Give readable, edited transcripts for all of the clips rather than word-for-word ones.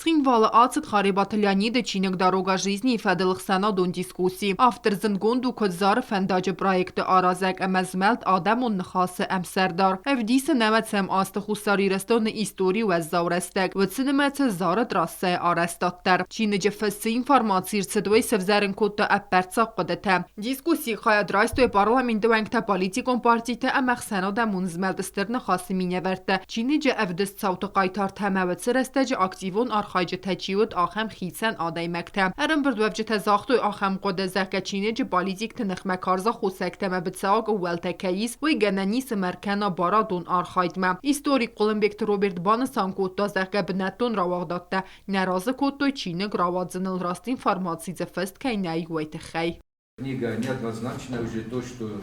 Цхинвалы ацыд Харебаты Леониды чиныг «Дорога жизни» фӕдыл ӕхсӕнадон дискусси. Автор зындгонд у куыд Зары фӕндаджы проекты аразӕг ӕмӕ змӕлд Адӕмон ныхасы ӕмсӕрдар. Ӕвдисы нӕуӕдзӕм азты Хуссар Ирыстоны историйы уӕззау рӕстӕг, уыцы нымӕцы Зары трассӕйы арӕзтад дӕр. Чиныджы фыст цы информаци рцыд, уый сӕвзӕрын кодта ӕппӕрццаг хъуыдытӕ. Дискуссийы хайад райстой парламенты уӕнгтӕ, политикон партитӕ ӕмӕ ӕхсӕнадӕмон змӕлд Стыр Ныхасы минӕвӕрттӕ. Чиныджы ӕвдыст цауты хъайтартӕ ӕмӕ уыцы рӕстӕджы активон архайджытӕ чи уыд, ахӕм хицӕн адӕймӕгтӕ. Ӕрӕмбырдуӕвджытӕ загътой ахӕм хъуыды, зӕгъгӕ, чиныджы политикты ныхмӕ карз аххосӕгтӕ ӕмӕ быцӕуаг ӕууӕлтӕ кӕй ис, уый гӕнӕн ис ӕмӕ ӕркӕна барадон архайдмӕ. Историк Хъуылымбегты Роберт банысан кодта, зӕгъгӕ, бынӕттон рауагъдадтӕ нӕ разы кодтой чиныг рауадзыныл раст информаци дзы фыст кӕй нӕй, уый тыххӕй. Книга неоднозначная уже то, что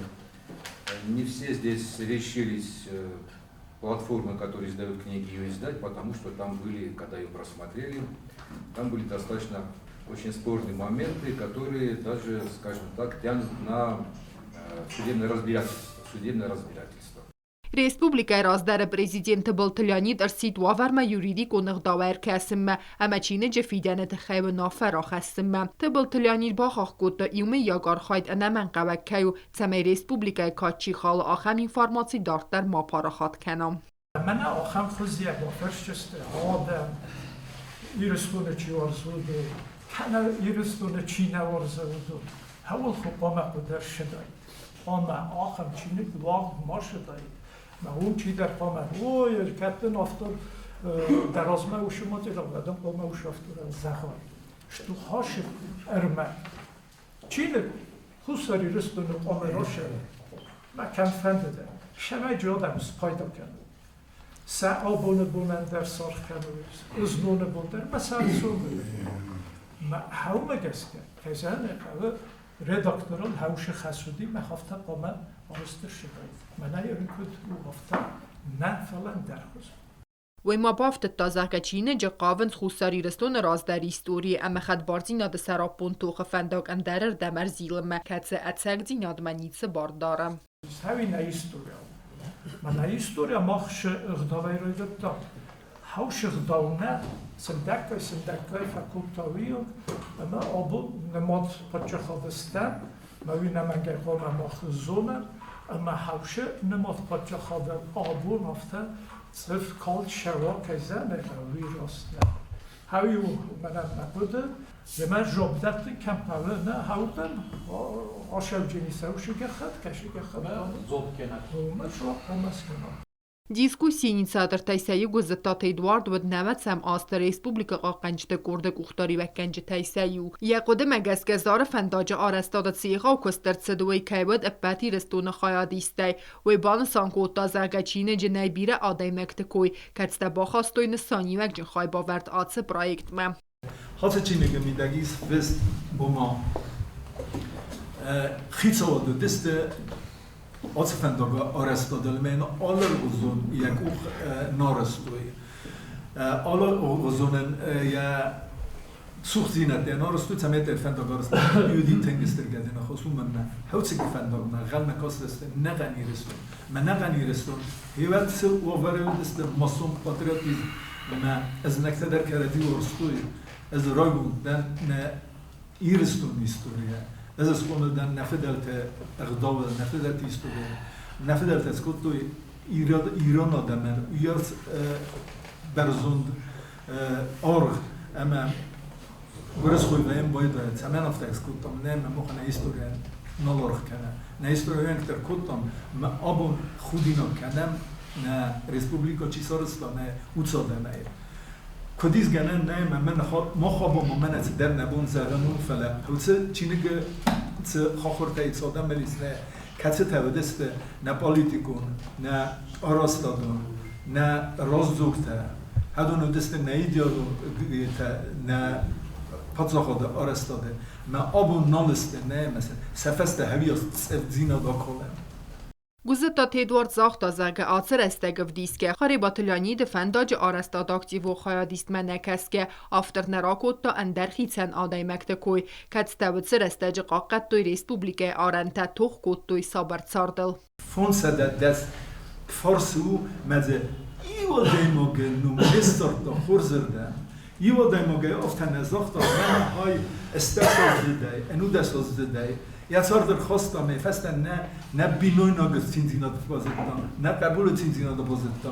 не все здесь решились платформы, которые издают книги, ее издать, потому что там были, когда ее просмотрели, там были достаточно очень спорные моменты, которые даже, скажем так, тянут на судебное разбирательство. Судебное разбирательство. Республикӕйы раздӕры президент Тыбылты Леонид ӕрсидт уавӕрмӕ юридикон ӕгъдауӕй ӕркӕсынмӕ ӕмӕ чиныджы фидӕны тыххӕй уынаффӕ рахӕссынмӕ. Тыбылты Леонид бахахх кодта, иумӕйаг архайд ӕнӕмӕнгхъӕуӕг кӕй у, цӕмӕй республикӕйы кад чи халы, ахӕм информаци дарддӕр ма парахат кӕна. Мӕнӕ ахӕм хуызийӕ бафӕрсдзысты адӕм, Ирыстоны чи уарзы, уыдон, кӕнӕ Ирыстоны чи нӕ уарзы, уыдон. Хӕуыл хъуамӕ хъуыды ӕрцыдаид? Хъуамӕ ахӕм чиныг уагъд ма сыдаид. Мӕ уым чидӕр хъуамӕ, ой, кӕд дын автор дӕ размӕ уыцы материал, уӕд ын хъуамӕ уыцы авторӕн зӕгъай. Что хасы ӕрмӕг. Чиныг Хуссар Ирыстоны хъуамӕ расӕвӕр. Мӕ кӕм фӕнды дӕр, цӕмӕй адӕм спайда кӕной. Сӕ абоны бонӕн дӕр саргъ кӕной, ызноны бон дӕр мӕ сӕ ӕрцоны. Мӕ хӕумӕ гӕсгӕ, кӕй зӕгъын ӕй хъӕуы, редакторӕн хӕусы хӕс уыди, мӕ афтӕ хъуамӕ арӕзт ӕрцыдаид. Мӕнӕ йын куыд у, афтӕ нӕ, фӕлӕ ӕндӕр хуызы. Уый ма бафтыдта, зӕгъгӕ, чиныджы хъавынц Хуссар Ирыстоны раздӕры историйы ӕмӕ хӕдбардзинады сӕраппонд тохы фӕндаг ӕндӕрырдӕм ӕрзилынмӕ, кӕцы ӕцӕгдзинадмӕ ницы бар дары. Цӕуй нӕ история. Мӕнӕ история мах ӕгъдауӕй райдӕдта. Хӕусы гъдау нӕ сындӕггай-сындӕггай фӕкодта уыйонг, ӕмӕ абон нымад паддзахады стӕм, мӕ уый нӕмӕнгӕй хъуамӕ мах зонӕм, ӕмӕ хӕусы нымад паддзахады абон афтӕ цъыф калд сӕуа кӕй зӕнӕй, уый раст нӕ. Хӕуи у мӕнӕн мӕ хъуыды, Ӕмӕ жопдӕтты кӕм хъӕуы, нӕ хъӕуыдӕн асӕуджыни сӕусы гӕххӕтт, кӕсы гӕххӕтт. Зоб кӕнӕ. Уымӕ зоб хъуамӕ скӕна. Дискуссийы инициатортӕй сӕ иу Гуыззыдтаты Эдуард уыд нӕуӕдзӕм азты республикӕ хъахъхъӕнджыты къорды къухдариуӕггӕнджытӕй сӕ иу. Йӕ хъуыдымӕ гӕсгӕ Зары фӕндаджы арӕзтады цы егъау куыст ӕрцыд, уый кӕй уыд ӕппӕт Ирыстоны хайадистӕй, уый банысан кодта, зӕгъгӕ, чиныджы нӕй бирӕ адӕймӕгты кой, кӕцытӕ бахастой нысаниуӕгджын хайбавӕрд ацы проектмӕ. Ацы чиныгы мидӕг ис фыст, ома хицауады дысты ацы фӕндагы арӕзтадыл мӕн алыргъуызон йӕ къух нарӕзтой. Алыргъуызонӕн йӕ цухдзинӕдтӕ нарӕзтой, цӕмӕй дӕр фӕндаг арӕзта юди тынг стыр гӕдыныхос, уымӕн мӕ хӕуцыги фӕндагмӕ гъӕлмӕ кастысты нӕхъӕн Ирыстон. Мӕ нӕхъӕн Ирыстон хевӕд цы уавӕры уыдысты массон патриотизм ӕмӕ ӕзнӕгтӕ дӕр кӕрӕдзи уарзтой. Ӕз рагон дӕн нӕ Ирыстоны историйӕ. Ӕз схъомыл дӕн нӕ фыдӕлты ӕгъдауыл, нӕ фыдӕлты историйӕ. Нӕ фыдӕлтӕ скодтой ирон адӕмӕн уыйас бӕрзонд аргъ ӕмӕ гуырысхой вӕййӕм байдайы, цӕмӕн афтӕ скодтам, нӕ мӕ махӕн нӕ историйӕн нал аргъ кӕны. Нӕ историйӕн дӕр кодтам, ӕмӕ абон худинаг кӕнӕм нӕ республикӕ чи сарӕзта, нӕ уыцы адӕмӕй. Куыд ис гӕнӕн нӕй, ӕмӕ мӕн мах абон ма мӕнӕ цыдӕр нӕ бон зӕгъын у, фӕлӕ уыцы чиныгы цы хахуыртӕ цы адӕмыл ис, нӕ кӕцытӕ уыдысты нӕ политикон, нӕ арӕзтадон, нӕ раздзогтӕ, Адон уыдысты нӕ идеологитӕ, нӕ паддзахады арӕзтады. Мӕ абон нал сты, нӕ ӕмӕ сӕ фӕстӕ хӕвиас цъӕвдзинад акалӕм. Гуыззыдтаты Эдуард загъта, зӕгъгӕ, ацы рӕстӕг ӕвдисгӕ Харебаты Леониды фӕндаджы арӕзтады активон хайадистмӕ нӕ кӕсгӕ, автор нӕ ракодта ӕндӕр хицӕн адӕймӕгты кой, кӕцытӕ уыцы рӕстӕджы хъахъхъӕдтой республикӕйы арӕнтӕ, тох кодтой сабыр цардыл. 510 фарсы у, мӕ дзы иу адӕймагы ном не ссардта хорзӕрдӕм. Иу адӕймагӕй афтӕ нӕ загъта, мӕнӕ хай стӕсаздзыдӕй, ӕнудӕсаздзыдӕй йӕ цард ӕрхаста, мӕ фӕстӕ нӕ нӕ бинойнаг циндзинад базыдта, нӕ хъӕбулы циндзинад базыдта.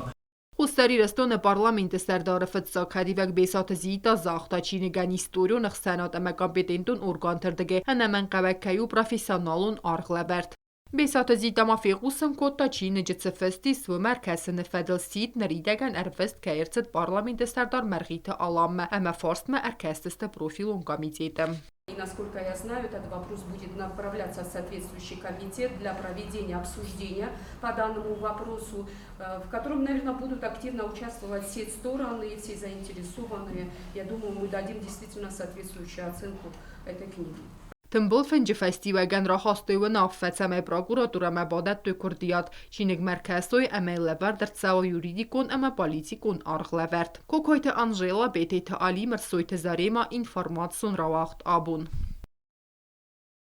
Хуссар Ирыстоны парламенты сӕрдары фыццаг хӕдивӕг Бесаты Зита загъта, чиныгӕн историон ӕхсӕнад ӕмӕ компетентон органты рдыгӕй ӕнӕмӕнгхъӕуӕг кӕй у профессионалон аргълӕвӕрд. Бесаты Зита ма фехъусын кодта, чиныджы цы фыст ис, уымӕ ӕркӕсыны фӕдыл сидт ныридӕгӕн ӕрвыст кӕй ӕрцыд парламенты сӕрдар Мӕргъиты Аламмӕ ӕмӕ фарстмӕ ӕркӕсдзысты профилон комитеты. И, насколько я знаю, этот вопрос будет направляться в соответствующий комитет для проведения обсуждения по данному вопросу, в котором, наверное, будут активно участвовать все стороны, все заинтересованные. Я думаю, мы дадим действительно соответствующую оценку этой книге. Тымбыл фынджы фӕстиуӕгӕн рахастой уынаффӕ, цӕмӕй прокуратурӕмӕ бадӕттой куырдиат, чиныгмӕ ӕркӕсой ӕмӕ йыл лӕвӕрд ӕрцӕуа юридикон ӕмӕ политикон аргълӕвӕрд. Кокойты Анжела, Бететы Али, Мӕрсойты Зарема, информацион рауагъд абон.